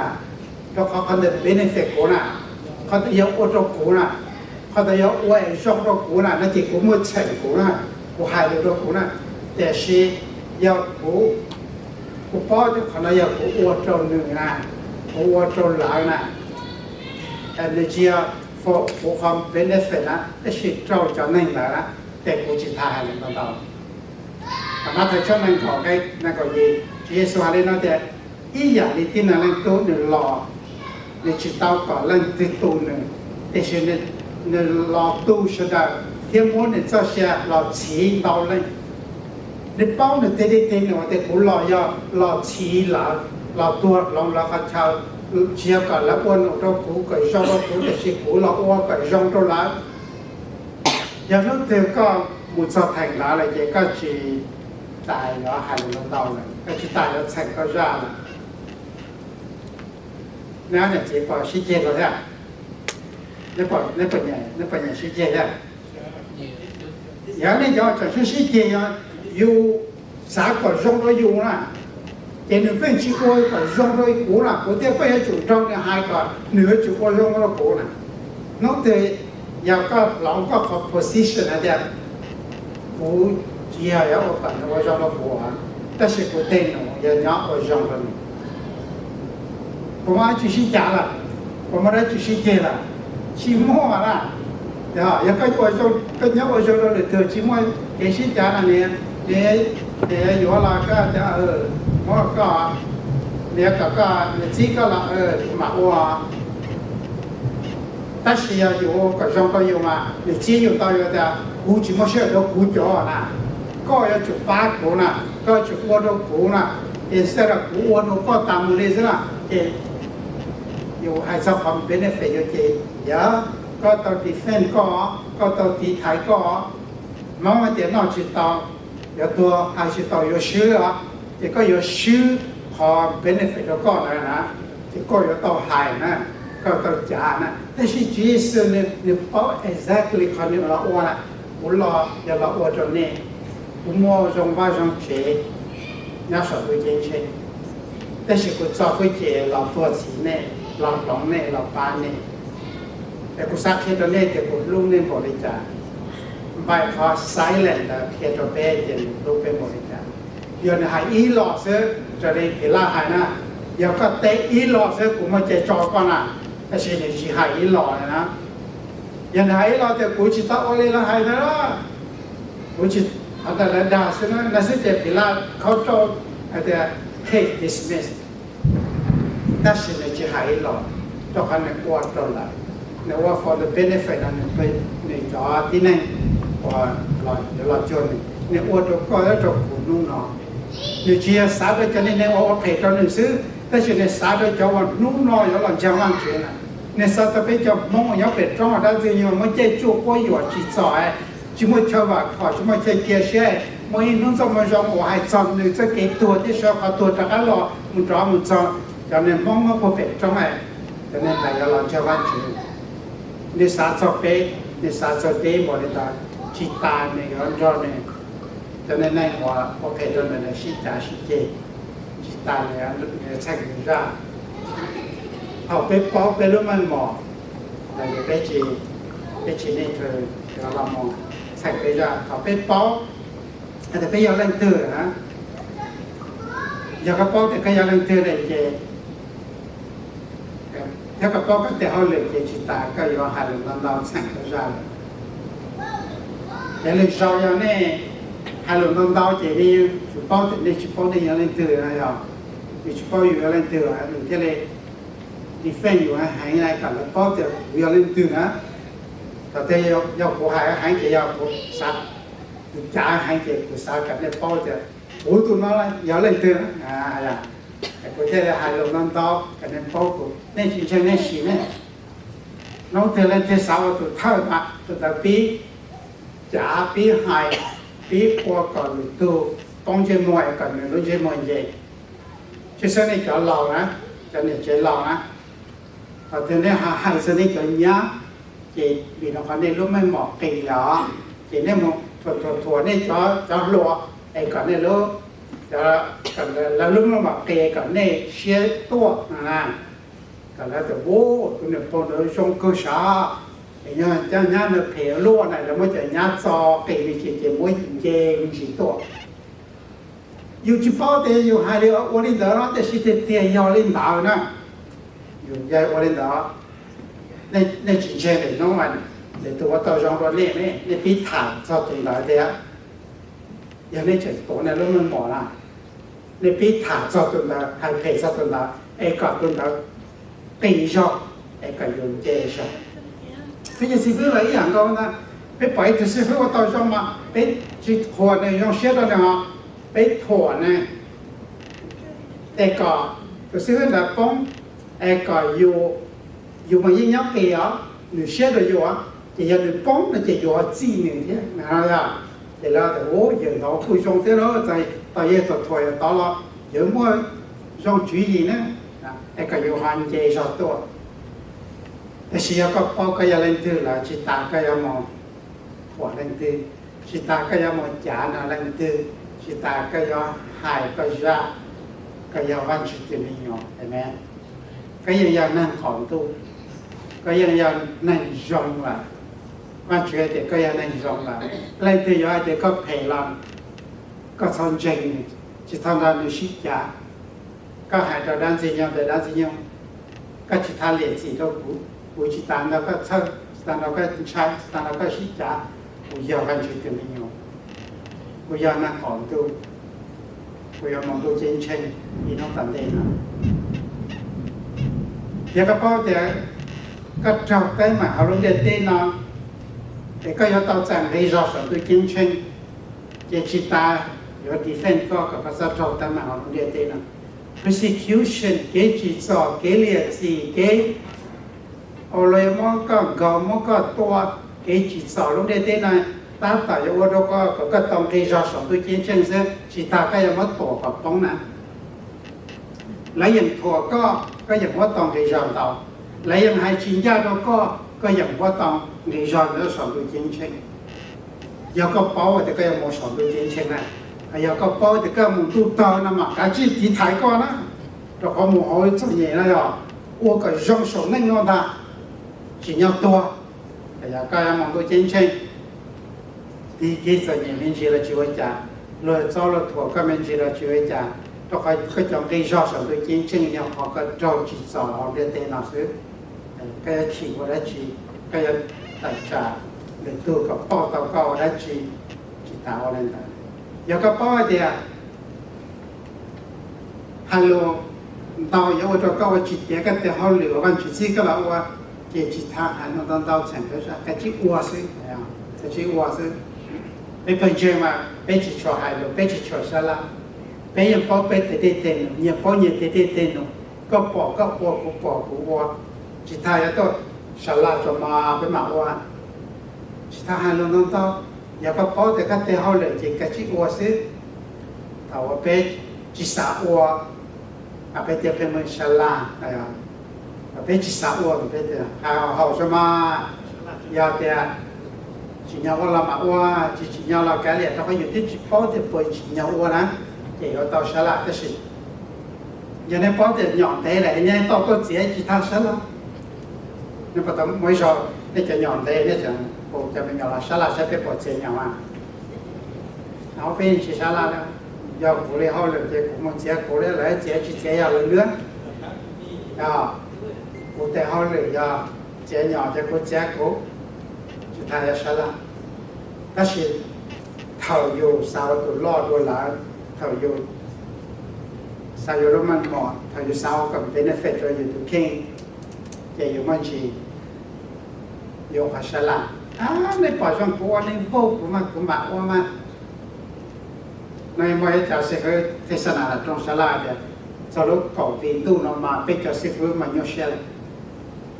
rau qhov qhov ntawd benefit kuv na, qhov ntawd yog ua rau kuv na, qhov ntawd yog ua zoo rau kuv na, no ces kuv muaj txheem kuv na, kuv hais lus rau kuv na. Tiam sis yog kuv, kuv paub tias qhov no yog kuv ua rau nws na, kuv ua rau lawv na, nws tsis yog for kuv qhov benefit na, tab sis rau cov neeg lawv na, ces kuv tsis tas hais lus ntau ntau. Mathais tshooj nees nkaum, nees nkaum yim, Tswv Yexus hais li no tias, ib yam li tib neeg leej tub nws los, nws tsis tau kom leej twg tu nws, tiam sis nws los tu sawv daws thiab muab nws txoj sia los txhiv ntau leej. Nws paub nws tes dej tes num tias kuv los yog los txhiv lawv, los tuag hloov lawv qhov chaw, tsis yog kom lawv ua num rau kuv kom zoo rau kuv, tiam sis kuv los ua kom zoo rau lawv. Yog hnub twg koj mus txog theem ntawd lawm ces koj tsis tas yuav hais lus ntau ntau lawm, koj tsis tas yuav txheem koj zaj lawm. Neb niam txiv puas sib ceg koj thiab? Neb puas nyiam sib ceg thiab? Yog nej cov tseem sib sib ceg, yog yus xav kom zoo rau yus na, ces nws pheej tsis ua kom zoo rau kuv na, kuv thiaj pheej yuav tsum nrog nws hais kom nws yuav tsum ua zoo rau kuv na. Hnub twg yog koj hloov koj qhov position hais tias kuv tsis yog yuav ua kom nws ua zoo rau kuv, Tab sis kuv tej num yog nyob ua zoo rau nws. Puas muaj dab tsi sib cav lawm? Puas muaj dab tsi sib ceg lawm? Tsis muaj na. Yog koj nyob ua zoo rau lwm tus tsis muaj kev sib cav no, nws yuav los koj tias muab koj, nws yuav kom koj, nws txib koj los kuv mam ua. Tab sis yog yus ua kom zoo rau yus mas nws txib yus tau, yus tias kuv tsis muaj sij hawm rau kuv cov na, koj yuav tsum pab kuv na, koj yuav tsum ua rau kuv na, es xwb los kuv ua rau koj tas mus li xwb na. Ces yus hais txog qhov benefit yus ces yog koj tau defend koj, koj tau tiv thaiv koj. Hmoob hais tias noj tsis tau yuav tuag, hais tsis tau yuav swb os, ces koj yuav swb qhov benefit rau koj na, ces koj yuav tau hais na, koj tau cav na. Tab sis Tswv Yexus nws paub exactly qhov nws los ua na, kuv los yog los ua rau nej, kuv muaj zoo vaj zoo tsev nyob saum ntuj ceeb tsheej, tab sis kuv txo hwj chim los tuag txhiv nej, los hloov nej, los pab nej. Es kuv xav qhia rau nej tias kuv hlub nej npaum li cas. Npaim qhov silent ntawd qhia rau peb tias nws hlub peb npaum li cas. Yog nws hais ib los xwb, raws li Pilaj hais na, yog koj teb ib los xwb kuv muaj cai tso koj na, tab sis nws tsis hais ib los na. Yog nws hais ib los tias kuv tsis tau ua li lawv hais ntawd, kuv tsis, hov ntawd lawv dag xwb na, no xwb ces Pilaj khauj rau hais tias case dismiss. Tab sis nws tsis hais ib los, rau qhov nws ua rau lawm, nws ua for the benefit of nws, nws cov tib neeg uas yuav los cuag nws. Nws ua rau koj thiab rau kuv hnub no. Nws tsis yog xav rau cov neeg uas ua phem rau nws xwb, tab sis nws xav rau cov uas hnub no yuav los ntseeg Vajtswv na. Nws xav txog peb cov Hmoob uas nyob pem roob hauv dab ntxwg nyoog muaj caij tsuj quab yuam tsis txom, tsis muaj chaw vam khom, tsis muaj chaw cia siab, muaj ib hnub txoj moo zoo uas hais txog nws txoj kev tuag thiab sawv qhov tuag rov qab los mus rov mus txog. Cov neeg Hmoob nyob puag pem roob, cov neeg ntawd yuav los ntseeg Vajtswv. Nws xav txog peb, nws xav txog peb npaum li ntawd, tsis tas nws yuav nrog nws cov neeg uas ua phem rau nws sib cav sib ceg, tsis tas nws yuav txheem nws zaj. Thaum peb paub peb lub meej mom los peb tsis, peb tsis need to los mus txheem peb zaj. Thaum peb paub tias peb yog leej twg na, yog koj paub tias koj yog leej twg lawm ces, thiab koj paub koj tes hauj lwm ces tsis tas koj yuav hais lus ntau ntau txheem koj zaj lawm. Yog li zaus yog nej hais lus ntau ntau ces nws yeej tsis paub tias nej tsis paub nej yog leej twg na, yog nws tsis paub yus yog leej twg nws thiaj li defend yus heev na, kom lawv paub tias kuv yog leej twg na. Thaum twg yog kuv hais heev ces yog kuv xav, kuv cav heev ces kuv xav kom nej paub tias kuv tus no yog leej twg na. Kuv thiaj li hais lus ntau ntau kom nej paub kuv, nej tsis ntseeg nej sim ne. Hnub twg leej twg xav ua tus thawj mas tus ntawd pib cav pib hais, pib ua kom lwm tus poob ntsej muag es kom nws lub ntsej muag nce. Tsis xwb nej cov laus na, cov niam tsev laus na, thaum twg nej hais txog nej cov nyab, ces vim rau qhov nej lub meej mom qis lawm, ces nej mus thuam thuam thuam nej cov, cov hluas es kom nej lub, kom lawv lub meej mom qis kom nej siab tuaj na. Kom lawv tias, ub, tus niam pog ntawd zoo kawg sav, es yog cov nyab ntawd phem luaj na, lawv muab cov nyab txo qis li ces, ces muab nce me ntsis tuaj. Yus tsis paub tias yus hais li ua li ntawd no, tiam sis tiag tiag yog li ntawd na. Yus yog ua li ntawd, nej tsis ntseeg lwm hnub, lwm tus ua tau zoo rau nej, nej pib tham txog tus ntawd tias, yog nej tseem tuav nej lub meej mom na, nej pib tham txog tus ntawd, hais phem txog tus ntawd es kom tus ntawd qis zog, es kom yus nce zog. Peb cov xib fwb los ib yam nkaus ntag, peb pom ib tug xib fwb ua tau zoo mas peb tsis qhuas nws, zoo siab rau nws os, peb thuam nws es kom tus xib fwb ntawd poob, es kom yus, yus mas yeej nyob qis os, nws siab rau yus os, ces yog nws poob no ces yus ho txij nws thiab na. Ces lawv tias, ub, yawg ntawd kuj zoo thiab lauj, txawm tau yawg thuam thuam yawg tod los yawg muaj zoo tswv yim na, es kom yus ho nce zog tuaj. Tiam sis yog koj paub koj yog leej twg lawm, tsis tas koj yuav mus thuam leej twg, tsis tas koj yuav mus cav nrog leej twg, tsis tas koj yuav hais koj zaj, koj yog Vajtswv tus me nyuam, amen. Koj yeej yog neeg qaum ntuj, koj yeej yog neeg zoo lawm. Vajtswv hais tias koj yog neeg zoo lawm. Leej twg yuav hais tias koj phem los koj txhob ntseeg nws. Tsis txhob nrog nws sib cav. Koj hais rau dab ntxwg nyoog tias dab ntxwg nyoog, koj tsis tas liam txim rau kuv, kuv tsis tas nrog koj txhawj, tsis tas nrog koj ntshai, tsis tas nrog koj sib cav. Kuv yog Vajtswv tus me nyuam, kuv yog neeg qaum ntuj, kuv yuav mus ntuj ceeb tsheej ib hnub tom ntej no. Yog koj paub tias koj raug teeb meem hauv lub ntiaj teb no, es koj yuav tau txais nqi zog saum ntuj ceeb tsheej, ces tsis tas yuav defend koj kom koj txhob raug teeb meem hauv lub ntiaj teb no. Persecution, kev tsim txom, kev liam txim, kev, los yog muab koj nkaug muab koj tua, kev tsim txom lub ntiaj teb no tab tom yuav ua rau koj kom koj tau nqi zog saum ntuj ceeb tsheej xwb, tsis tas koj yuav muab tuam kom poob na. Lawv yeej thuam koj, koj yeej muab tau nqi zog ntau. Lawv yeej hais tsis ncaj rau koj, koj yeej muab tau nqi zog ntawd saum ntuj ceeb tsheej. Yog koj paub tias koj yuav mus saum ntuj ceeb tsheej na, yog koj paub tias koj mus ntuj tawg no mas kav tsij tiv thaiv koj na, rau qhov mus hauv txom nyem no yog ua kom zoo saum neej no ntag, tsim nyog tuag. Yog koj yuav mus ntuj ceeb tsheej, tig kev txom nyem me ntsis los tsis ua cas, luag txob luag thuam koj me ntsis los tsis ua cas, rau qhov koj cov nqi zog saum ntuj ceeb tsheej yog qhov koj raug tsim txom hauv ntiaj teb no xwb. Koj yuav chim ua dab tsi? Koj yuav tawm tsam lwm tus kom pauj tau koj ua dab tsi? Tsis tas ua li ntawd. Yog koj paub hais tias hais lus ntau yuav ua rau koj ua tsis tiav koj tes hauj lwm uas Vajtswv txib koj los ua, ces tsis tas hais lus ntau ntau txheem peb, kav tsij ua xwb, kav tsij ua xwb. Peb pawg ntseeg mas peb tsis tshua hais lus, peb tsis tshua sab laj. Peb yeej paub peb tes dej tes num, nyias paub nyias tes dej tes num. Koj pom koj ua, kuv pom kuv ua, tsis tas yuav tuaj sab laj tso mas peb mam ua. Tsis tas hais lus ntau ntau, yog koj paub tias koj tes hauj lwm ces kav tsij ua xwb. Thaum uas peb tsis xav ua, peb tias peb mus sab laj, peb tsis xav ua, peb tias hais haum haum tso mas. Yog tias tsim nyog ua los mam ua, tsis tsim nyog los kav liam, rau qhov yus twb tsis paub tias puas tsim nyog ua na, ces yuav tau sab laj. Tab sis yog nej paub tias nyom ntev lawm nej tau tuaj txiav tsis tas sab laj. Nej puas tau muaj ib zaug nej cov nyom ntev nej tseem hu cov me nyuam los sab laj saib peb puas txiav nyom mas? Peb yeej tsis sab laj. Yog kuv li hauj lwm ces kuv mus txiav kuv li, lawv txiav tsis txiav yog lawv lub. Kuv tes hauj lwm yog txiav nyom ces kuv txiav kuv, tsis tas yuav sab laj. Tab sis thaum yus xav ua tus loj dua lawv, thaum yus xav yuav lub meej mom, thaum yus xav ua kom benefit rau yus tus kheej, ces yus muaj ntsis yuav qhov sab laj. Nej pom zoo kuv ua, nej vote kuv mas kuv mam ua mas. No muaj ib co xib fwb tej xab nas lam rooj sab laj tias, txog lub kaum hli ntuj no mas peb cov xib fwb mas nyuaj siab lawm.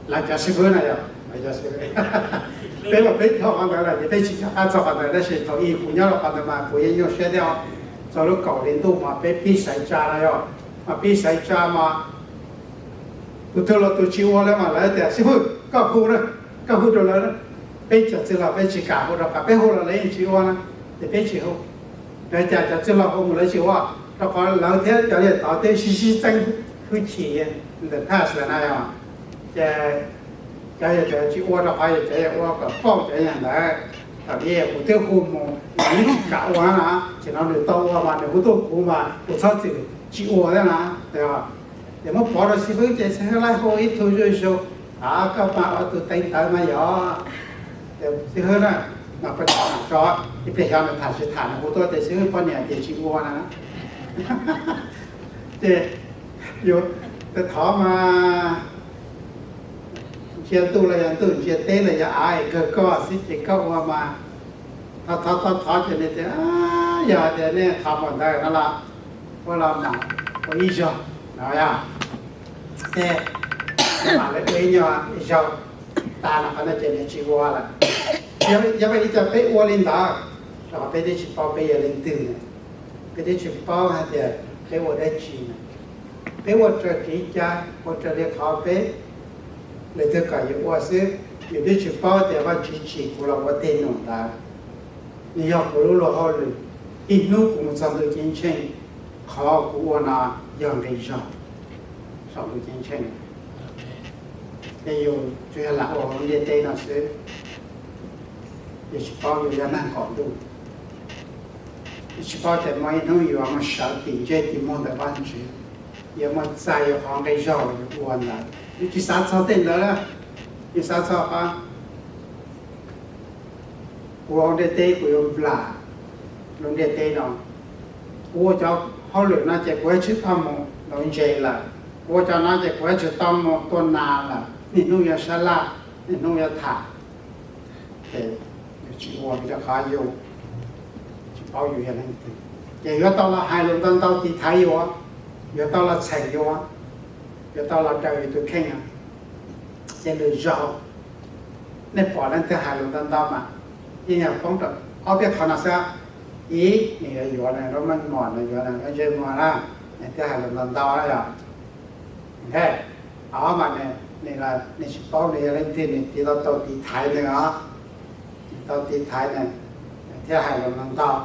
Lawv cov xib fwb na yog, peb los peb dhau qhov ntawd lawm ces peb tsis nco qab txog qhov ntawd, tab sis thaum ub kuv nyob rau qhov ntawd mas kuv yeej nyuaj siab thiab os. Txog lub kaum hli ntuj mas peb pib xaiv tsa na yog, mas pib xaiv tsa mas tus twg los tus tsis ua li mas lawv tias xib fwb koj hu na, koj hu rau lawv na. Peb cov txwj laug peb tsis kam hu rau qhov peb hu los lawv yeej tsis ua na, ces peb tsis hu. Lawv cas cov txwj laug hu mus lawv tsis ua, rau qhov lawv thiab cov yawg tod twb sib sib txeeb hwj chim ntawm past lawm na yog. Ces cov yawg tsis ua rau qhov yog cov yawg ua kom pauj cov yawg ntawd. Thaum ub kuv twb hu mus, nws tsis kam ua na, ces no nws tau ua mas nws hu tuaj kuv mas kuv txhob txwm tsis ua thiab na. Ces muab pov rau xib fwb ces xib fwb laij hu ib tug zuj zus, a koj mas ua tus teev ntawv mas yog. Xib fwb na, no peb tham tso, ib pliag xyov nws tham tsis tham nws hu tuaj tias xib fwb poj niam ces tsis ua na. Ces yus thov mas ntsia ntuj los yog ntuj, ntsia teb los yog av kawg koj xwb ces koj ua mas. Thov thov thov thov ces nws tias, yog tias nej thov npaum ntawd no los ua los mam ua ib zaug no yog. Ces mam li ua ib nyuag zaug tas no qhov no ces nws tsis ua lawm. Yog vim li cas peb ua li ntawd? Rau qhov peb twb tsis paub peb yog leej twg, peb twb tsis paub hais tias peb ua dab tsi na. Peb ua raws kev cai, ua raws li qhov peb, leej twg kom yus ua xwb. Yus twb tsis paub tias Vajtswv tsim kuv los ua tej num ntawd, nws yog kuv lub luag hauj lwm. Ib hnub kuv mus txog ntuj ceeb tsheej, qhov kuv ua no yog nqi zog saum ntuj ceeb tsheej. Ces yus tsuas yog lam ua hauv ntiaj teb no xwb, yus tsis paub yus yog neeg qaum ntuj. Yus tsis paub tias muaj ib hnub yuav mus sawv tim ntsej tim muag ntawm Vajtswv, yuav mus txais yus qhov nqi zog uas yus ua ntawd. Yus tsis xav txog tej ntawd na, yus xav txog qhov kuv ua ntiaj teb kuv yuav nplam lub ntiaj teb no. Kuv ua cov hauj lwm no ces kuv yuav tsis tau mus nuv ntses lawm, kuv ua cov no ces kuv yuav tsis tau mus tua nas lawm, niaj hnub yuav sab laj, niaj hnub yuav tham. Ces yus tsis ua vim rau qhov yus tsis paub yus yog leej twg. Ces yuav tau los hais lus ntau ntau tiv thaiv yus, yuav tau los txheem yus, yuav tau los daws yus tus kheej. Ces lwm zaus nej pom leej twg hais lus ntau ntau mas yeej yog poob rau ob peb qhov no xwb. Ib, nws yuav yuav nws lub meej mom, nws yuav nws lub ntsej muag na, nws thiaj hais lus ntau ntau na yom. Ob mas nws, nws tsis paub nws yog leej twg, nws tiv tau tau tiv thaiv nws os, tiv tau tiv thaiv nws thiaj hais lus ntau ntau.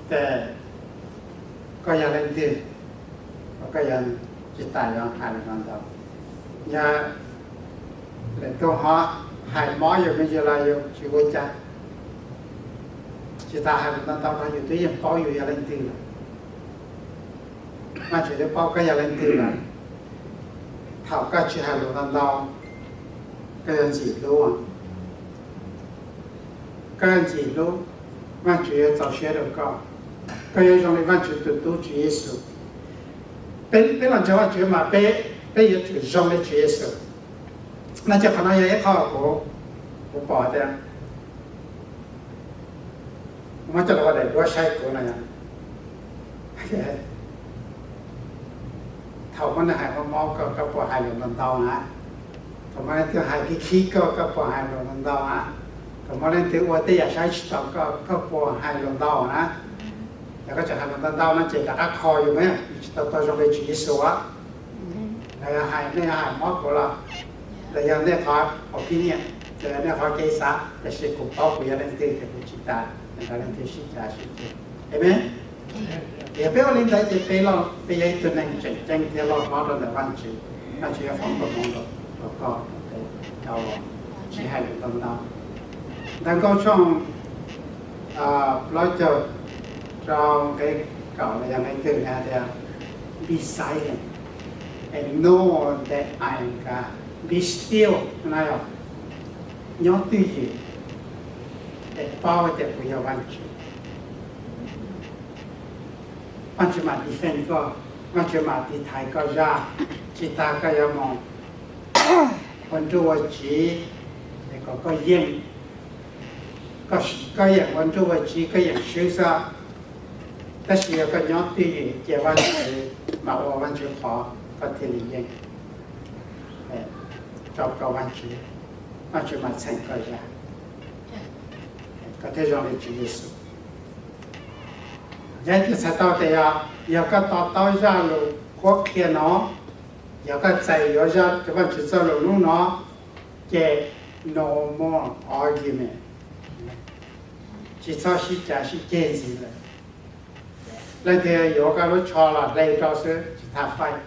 Ces koj yog leej twg, koj yuav tsis tas yuav hais lus ntau ntau? Yog lwm tus ho hais mob yus me ntsis los yus tsis ua cas, tsis tas hais lus ntau ntau rau yus twb yeej paub yus yog leej twg lawm. Vajtswv twb paub koj yog leej twg lawm. Thaum koj tsis hais lus ntau ntau, koj yuav ntxim hlub, koj yuav ntxim hlub, Vajtswv yuav txaus siab rau koj, koj yuav zoo li Vajtswv tus tub Tswv Yexus. Peb, peb los ntseeg Vajtswv mas peb, peb yuav tsum zoo li Tswv Yexus. No ces qhov no yog ib qho kuv, kuv pom tias muab coj los ua daim duab saib kuv no. Thaum muaj neeg hais mob mob koj, koj puas hais lus ntau ntau na? Thaum muaj leej twg hais khib khib koj, koj puas hais lus ntau ntau na? Thaum muaj leej twg ua tej yam saib tsis taus koj, koj puas hais lus ntau na? Yog koj tseem hais lus ntau ntau no ces rov qab kho yus mas yus tsis tau tau zoo li Tswv Yexus. Los yog hais, nej yog hais mob kuv los, los yog nej qhov opinion, los yog nej qhov kev xav, tiam sis kuv paub kuv yog leej twg ces kuv tsis tas nrog leej twg sib cav sib ceg. Amen. Yog peb ua li ntawd ces peb los peb yog ib tug neeg tseem ceeb thiab loj hlob rau ntawm Vajtswv. Vajtswv yuav foom koob hmoov rau koj, rau tsis hais lus ntau ntau. Ntawv Nkauj tshooj plaub caug rau nqe kaum los yog nqe twg hais tias, be silent and know that I am God. Be still no yog nyob twj ywm es paub tias kuv yog Vajtswv. Vajtswv mam defend koj, Vajtswv mam tiv thaiv koj zaj. Tsis tas koj yuav mus ua nruj ua tsiv es kom koj yeej, koj yeem ua nruj ua tsiv, koj yeem swb xwb. Tab sis yog koj nyob twj ywm cia Vajtswv mas ua Vajtswv qhov koj thiaj li yeej. Tso rau Vajtswv, Vajtswv mam txheem koj zaj, koj thiaj zoo li Tswv Yexus. Yog tias txhais tau tias yog, yog koj to taub zaj lus qhuab qhia no, yog koj txais yuav zaj Vajtswv txoj lus hnub no, ces no more argument, tsis txhob sib cav sib ceg ntxiv lawm. Leej twg yuav koj lub tsho los hle rau xwb tsis tas faib.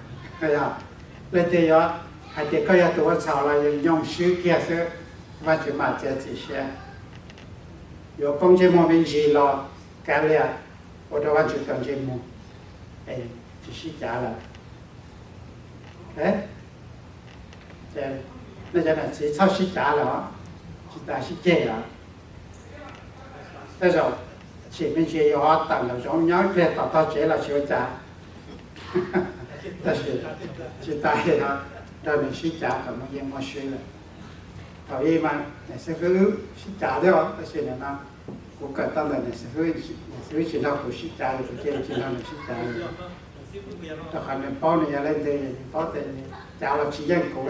Leej twg yuav hais tias koj yog tus ua txhaum los yus nyoog swb kiag xwb, Vajtswv mam txiav txim siab. Yuav poob ntsej muag me ntsis los kav liam, ua rau Vajtswv tau ntsej muag, tsis sib cav lawm. Nej cov niam txiv txhob sib cav lawm, tsis tas sib ceg lawm. Tej zaum tsim me ntsis yuav tawm nraum zoov nyob ib pliag tom tog tsev los tsis ua cas, tab sis tsis tas li no, nrog nws sib cav kom muaj yeej muaj swb lawm. Thaum ub mas niam xib hwb sib cav thiab, tab sis nim no kuv kawm tau ntawm niam xib hwb, niam xib hwb tsis nrog kuv sib cav li, kuv cia li tsis nrog nws sib cav li. Rau qhov nws paub nws yog leej twg, nws paub tias cav los tsis yeej kuv.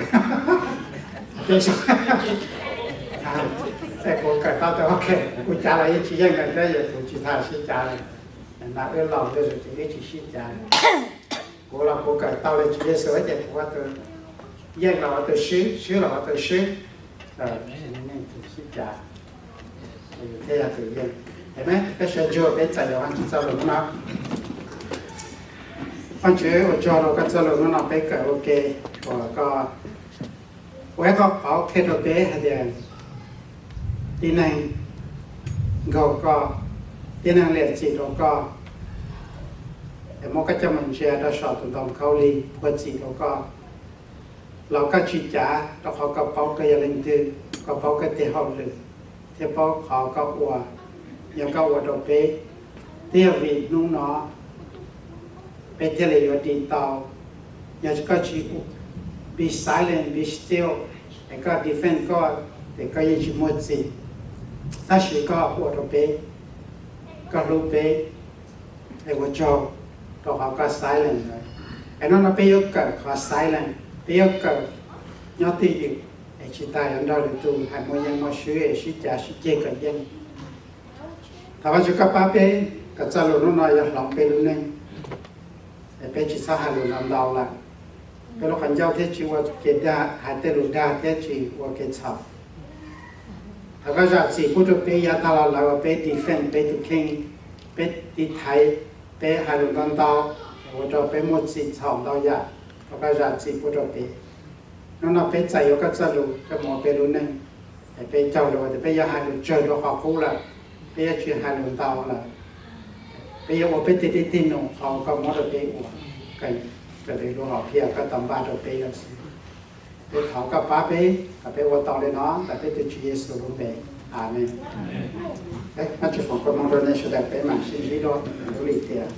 Ces kuv kawm tau tias ok, kuv cav los yeej tsis yeej nws thiab, yog kuv tsis tas sib cav li. Nim no wb laus zuj zus ces wb tsis sib cav li. Kuv los kuv kawm tau li Tswv Yexus ces kuv ua tus yeej los ua tus swb, swb los ua tus swb, sib cav, thiaj yog tus yeej. Peb sawv ntsug peb txais yuav Vajtswv txoj lus hnub no. Vajtswv, ua tsaug rau koj txoj lus hnub no peb kawm ua ke, uas koj ua ib qho qhov qhia rau peb hais tias tib neeg nkaug koj, Tib neeg liam txim rau koj, es muab koj coj mus ntsia rau saum tus ntoo khaub lig, phua txim rau koj, los koj tsis cav rau qhov koj paub koj yog leej twg, koj paub koj tej hauj lwm, thiab paub qhov koj ua, yog koj ua rau peb. Twb yog vim hnub no peb thiaj li yuav dim tau. Yog koj tsis, be silent, be still, es koj defend koj, ces koj yeej tsis muaj txim. Tab sis koj ua rau peb, koj hlub peb, es ua tsaug rau qhov koj silent lawm. Es hnub no peb yuav kawm qhov silent, peb yuav kawm nyob twj ywm, es tsis tas yuav nrog lwm tus hais muaj yeej muaj swb es sib cav sib ceg kom yeej. Thov Vajtswv koj pab peb kom txoj lus hnub no yuav hloov peb lub neej, es peb tsis txhob hais lus ntau ntau lawm. Peb lub qhov ncauj thiaj tsis ua kev dag, hais tej lus dag thiab tsis ua kev txhaum. Thov koj zam txim pub rau peb yav tag los lawm uas peb defend peb tus kheej, peb tiv thaiv, peb hais lus ntau ntau, ua rau peb muaj txim txhaum ntau yam. Thov koj zam txim pub rau peb. Hnub no peb txais yuav koj txoj lus coj mus ua peb lub neej, es peb caug lus tias peb yuav hais lus tsawg rau qhov qub lawm, peb yuav tsis hais lus ntau lawm. Peb yuav ua peb tej tib teg num qhov koj muab rau peb ua, raws li lub hom phiaj koj tau npaj rau peb lawm xwb. Peb thov koj pab peb kom peb ua tau li no ntawm peb tus Tswv Yexus lub npe. Amees. Vajtswv foom koob hmoov rau nej sawv daws, peb mam sib ntsib dua lub lim tiam.